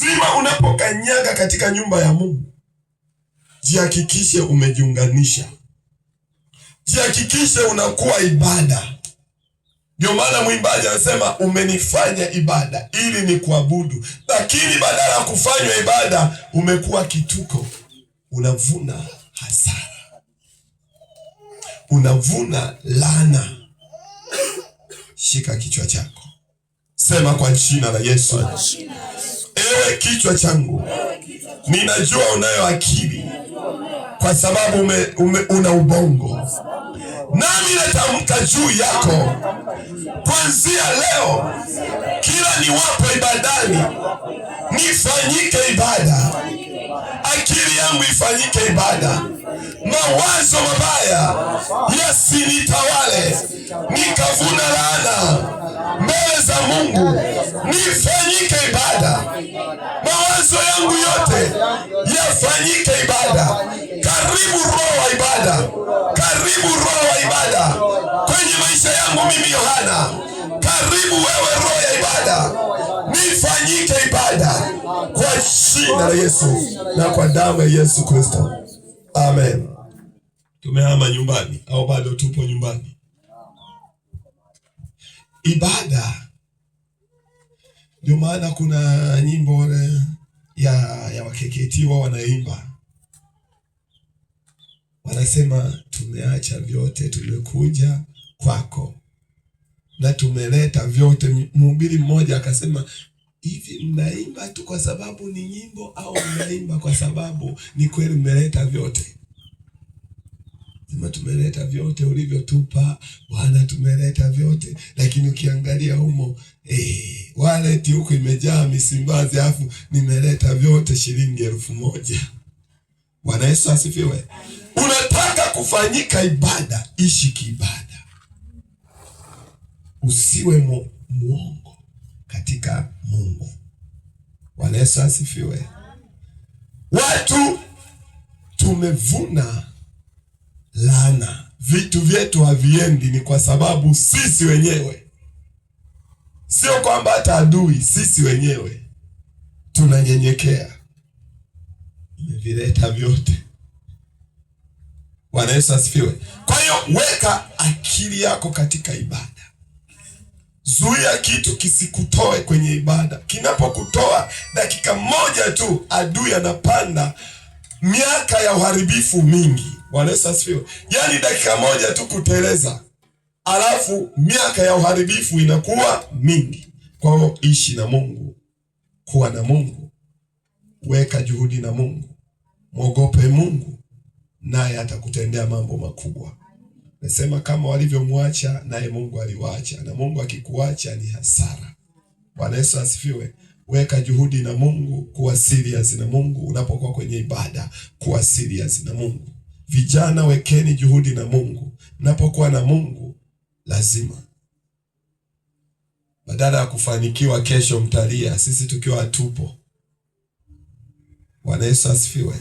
Lazima unapokanyaga katika nyumba ya Mungu, jihakikishe umejiunganisha, jihakikishe unakuwa ibada. Ndio maana mwimbaji anasema umenifanya ibada ili ni kuabudu, lakini badala ya kufanywa ibada umekuwa kituko. Unavuna hasara, unavuna laana. Shika kichwa chako, sema kwa jina la Yesu, ewe kichwa changu, ninajua unayo akili kwa sababu una ubongo, nami natamka juu yako kuanzia leo, kila niwapo ibadani nifanyike ibada, akili yangu ifanyike ibada, mawazo mabaya yasinitawale, nikavuna laana mbele za Mungu, nifanyike ibada, mawazo yangu yote yafanyike ibada. Karibu roho wa ibada, karibu roho wa ibada kwenye maisha yangu mimi Yohana, karibu wewe roho ya ibada, nifanyike ibada kwa jina la Yesu na kwa damu ya Yesu Kristo, amen. Tumehama nyumbani au bado tupo nyumbani? Ibada ndio maana kuna nyimbo ya wakeketiwa wanaimba, wanasema tumeacha vyote tumekuja kwako na tumeleta vyote. Mhubiri mmoja akasema hivi, mnaimba tu kwa sababu ni nyimbo au mnaimba kwa sababu ni kweli mmeleta vyote? Sema tumeleta vyote ulivyotupa Bwana, tumeleta vyote. Lakini ukiangalia humo wallet huku imejaa misimbazi, afu nimeleta vyote shilingi 1000. Bwana Yesu asifiwe. Unataka kufanyika ibada, ishi kiibada, usiwe muongo katika Mungu. Bwana Yesu asifiwe. Watu tumevuna laana, vitu vyetu haviendi, ni kwa sababu sisi wenyewe, sio kwamba hata adui, sisi wenyewe tunanyenyekea. Nimevileta vyote. Bwana Yesu asifiwe. Kwa hiyo weka akili yako katika ibada, zuia kitu kisikutoe kwenye ibada. Kinapokutoa dakika moja tu, adui anapanda miaka ya uharibifu mingi. Bwana Yesu asifiwe. Yaani dakika moja tu kuteleza, alafu miaka ya uharibifu inakuwa mingi. Kwa hiyo ishi na Mungu, kuwa na Mungu, weka juhudi na Mungu, mwogope Mungu, naye atakutendea mambo makubwa. Nasema kama walivyomwacha naye Mungu aliwaacha, na Mungu akikuacha ni hasara. Bwana Yesu asifiwe. Weka juhudi na Mungu, kuwa serious na Mungu unapokuwa kwenye ibada, kuwa serious na Mungu. Vijana, wekeni juhudi na Mungu. Mnapokuwa na Mungu lazima, badala ya kufanikiwa kesho mtalia, sisi tukiwa hatupo. Bwana Yesu asifiwe.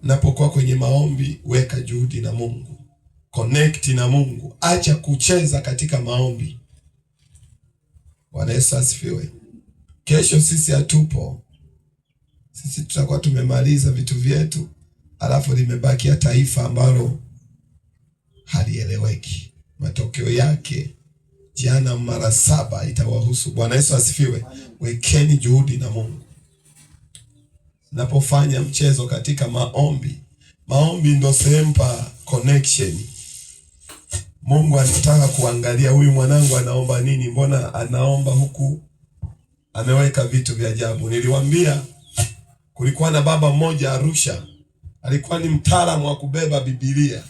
Mnapokuwa kwenye maombi, weka juhudi na Mungu, connect na Mungu, acha kucheza katika maombi. Bwana Yesu asifiwe. Kesho sisi hatupo, sisi tutakuwa tumemaliza vitu vyetu, alafu limebakia taifa ambalo halieleweki. Matokeo yake jana mara 7 itawahusu. Bwana Yesu asifiwe. Wekeni juhudi na Mungu. Napofanya mchezo katika maombi, maombi ndo sehemu pa connection. Mungu anataka kuangalia huyu mwanangu anaomba nini, mbona anaomba huku ameweka vitu vya ajabu. Niliwaambia kulikuwa na baba mmoja Arusha, alikuwa ni mtaalamu wa kubeba Biblia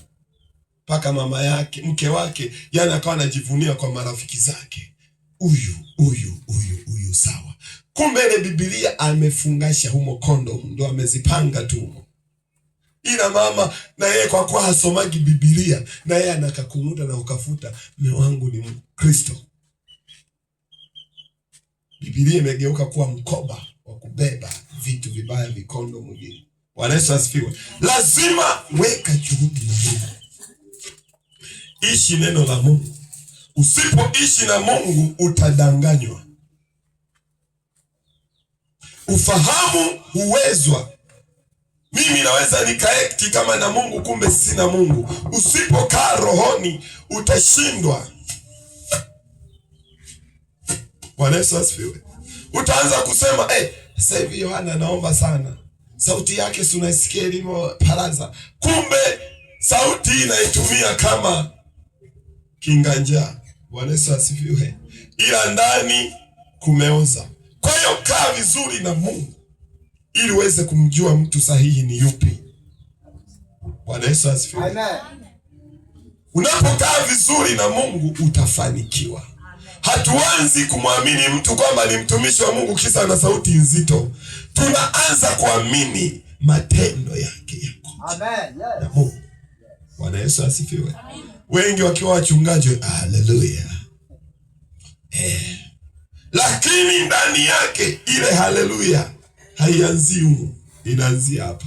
mpaka mama yake, mke wake, yani akawa anajivunia kwa marafiki zake, huyu huyu huyu huyu, sawa. Kumbe ile Biblia amefungasha humo kondom, ndo amezipanga tu humo. Ila mama na yeye kwa kuwa hasomagi Biblia, na yeye anakakumuta na ukafuta, mume wangu ni Mkristo. Biblia imegeuka kuwa mkoba wa kubeba vitu vibaya, vikondo mwingine. Bwana Yesu asifiwe. Lazima weka juhudi na Mungu, ishi neno la Mungu. Usipoishi na Mungu utadanganywa. Ufahamu huwezwa. Mimi naweza nikaekti kama na Mungu, kumbe sina Mungu. Usipokaa rohoni utashindwa. Bwana Yesu asifiwe. Utaanza kusema sasa hivi Yohana anaomba sana, sauti yake si unaisikia ilivyo paraza, kumbe sauti inaitumia kama kinga njaa. Bwana Yesu asifiwe, ila ndani kumeoza. Kwa hiyo kaa vizuri na Mungu ili uweze kumjua mtu sahihi ni yupi. Bwana Yesu asifiwe. Amen. Unapokaa vizuri na Mungu utafanikiwa. Hatuanzi kumwamini mtu kwamba ni mtumishi wa Mungu kisa ana sauti nzito. Tunaanza kuamini matendo yake yako Amen. na Yes. Mungu. Bwana Yesu asifiwe. Wengi wakiwa wachungaji, haleluya, lakini ndani yake ile haleluya haianzii humu, inaanzia hapa.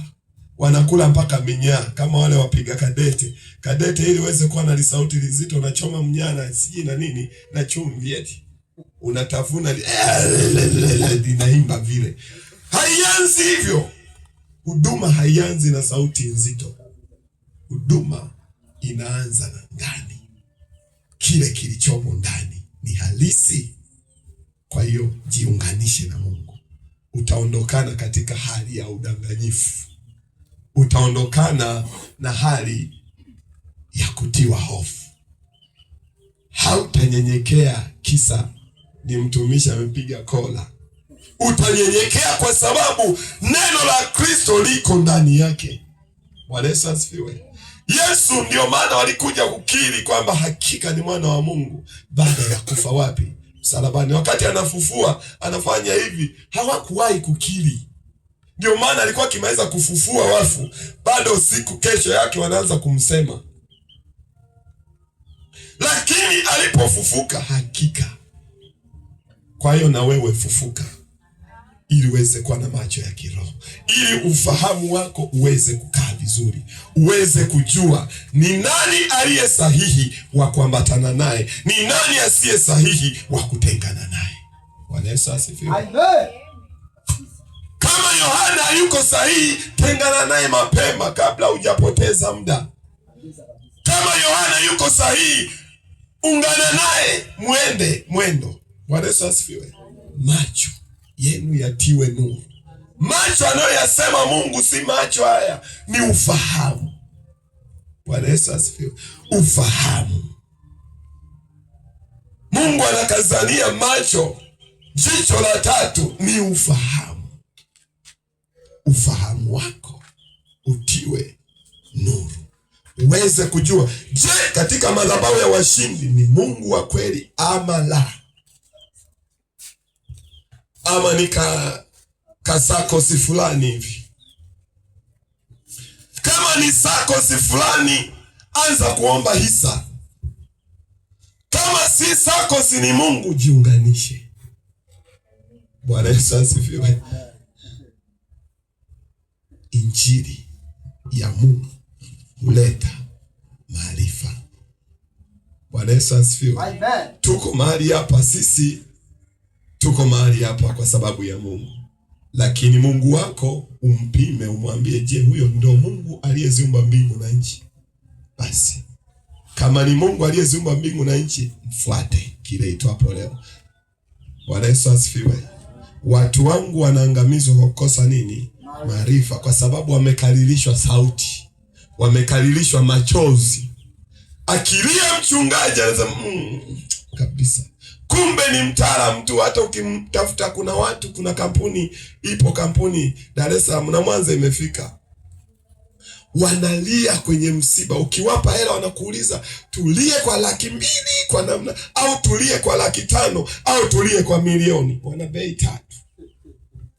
Wanakula mpaka minyaa kama wale wapiga kadete. Kadete ili uweze kuwa na lisauti lizito, unachoma mnyana sijui na nini na chumvi, eti unatafuna linaimba vile. Haianzi hivyo. Huduma haianzi na sauti nzito. Huduma inaanza na ndani. Kile kilichomo ndani ni halisi. Kwa hiyo jiunganishe na Mungu, utaondokana katika hali ya udanganyifu, utaondokana na hali ya kutiwa hofu. Hautanyenyekea kisa ni mtumishi amepiga kola. Utanyenyekea kwa sababu neno la Kristo liko ndani yake. Bwana Yesu asifiwe. Yesu ndio maana walikuja kukiri kwamba hakika ni mwana wa Mungu baada ya kufa wapi? Msalabani. Wakati anafufua anafanya hivi, hawakuwahi kukiri. Ndio maana alikuwa akimaliza kufufua wafu, bado siku kesho yake wanaanza kumsema, lakini alipofufuka hakika. Kwa hiyo na wewe fufuka, ili uweze kuwa na macho ya kiroho, ili ufahamu wako uweze kukaa vizuri, uweze kujua ni nani aliye sahihi wa kuambatana naye, ni nani asiye sahihi wa kutengana naye. Bwana Yesu asifiwe. Amen. Kama Yohana hayuko sahihi, tengana naye mapema kabla hujapoteza muda. Kama Yohana yuko sahihi, ungana naye, mwende mwendo. Bwana Yesu asifiwe. Macho yenu yatiwe nuru. Macho anayoyasema Mungu si macho haya, ni ufahamu. Bwana Yesu asifiwe. Ufahamu. Mungu anakazania macho. Jicho la tatu ni ufahamu. Ufahamu wako utiwe nuru, uweze kujua, je, katika madhabahu ya washindi ni Mungu wa kweli ama la, ama ni kasakosi fulani hivi. Kama ni sakosi fulani, anza kuomba hisa. Kama si sakosi, ni Mungu, jiunganishe. Bwana Yesu asifiwe. Injili ya Mungu huleta maarifa. Bwana Yesu asifiwe. Amen. Tuko mahali hapa sisi, tuko mahali hapa kwa sababu ya Mungu, lakini Mungu wako umpime, umwambie, je, huyo ndo Mungu aliyeziumba mbingu na nchi? Basi kama ni Mungu aliyeziumba mbingu na nchi, mfuate kile itwapo leo. Bwana Yesu asifiwe. Watu wangu wanaangamizwa kwa kukosa nini? Maarifa, kwa sababu wamekalilishwa sauti, wamekalilishwa machozi. Akilia mchungaji anasema kabisa, kumbe ni mtaalamu tu. Hata ukimtafuta, kuna watu, kuna kampuni ipo, kampuni Dar es Salaam na Mwanza imefika, wanalia kwenye msiba. Ukiwapa hela wanakuuliza tulie kwa 200,000 kwa namna, au tulie kwa 500,000 au tulie kwa milioni. Wana bei tatu.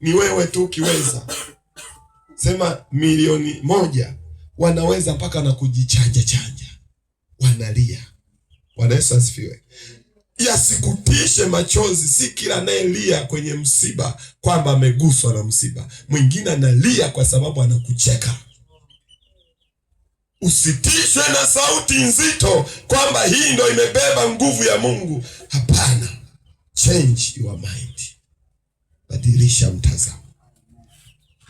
Ni wewe tu ukiweza sema 1,000,000, wanaweza mpaka na kujichanja chanja, wanalia. Bwana Yesu asifiwe. Yasikutishe machozi. Si kila anayelia kwenye msiba kwamba ameguswa na msiba. Mwingine analia kwa sababu anakucheka. Usitishwe na sauti nzito kwamba hii ndo imebeba nguvu ya Mungu. Hapana, change your mind, badilisha mtazamo.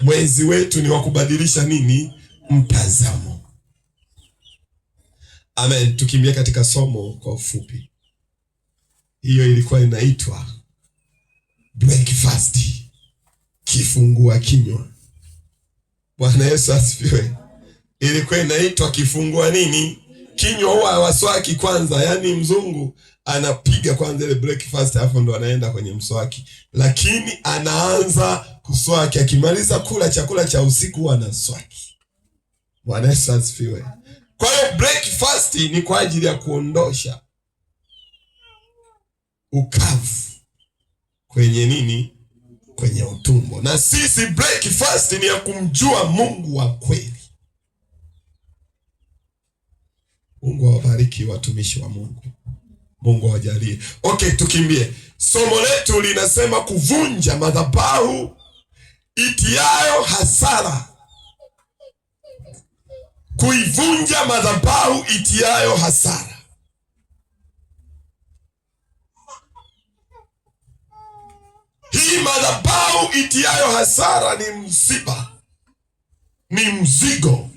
Mwezi wetu ni wa kubadilisha nini? Mtazamo. Amen. Tukimbia katika somo kwa ufupi. Hiyo ilikuwa inaitwa breakfast, kifungua kinywa. Bwana Yesu asifiwe. Ilikuwa inaitwa kifungua nini? Kinywa. Huwa hawaswaki kwanza, yaani mzungu anapiga kwanza ile breakfast, alafu ndo anaenda kwenye mswaki, lakini anaanza kuswaki akimaliza kula chakula cha usiku huwa anaswaki. Bwana Yesu asifiwe. Kwa hiyo breakfast ni kwa ajili ya kuondosha ukavu kwenye nini? Kwenye utumbo. Na sisi breakfast ni ya kumjua Mungu wa kweli. Mungu awabariki watumishi wa Mungu. Mungu awajalie. Okay, tukimbie. Somo letu linasema kuvunja madhabahu itiayo hasara. Kuivunja madhabahu itiayo hasara. Hii madhabahu itiayo hasara ni msiba, ni mzigo.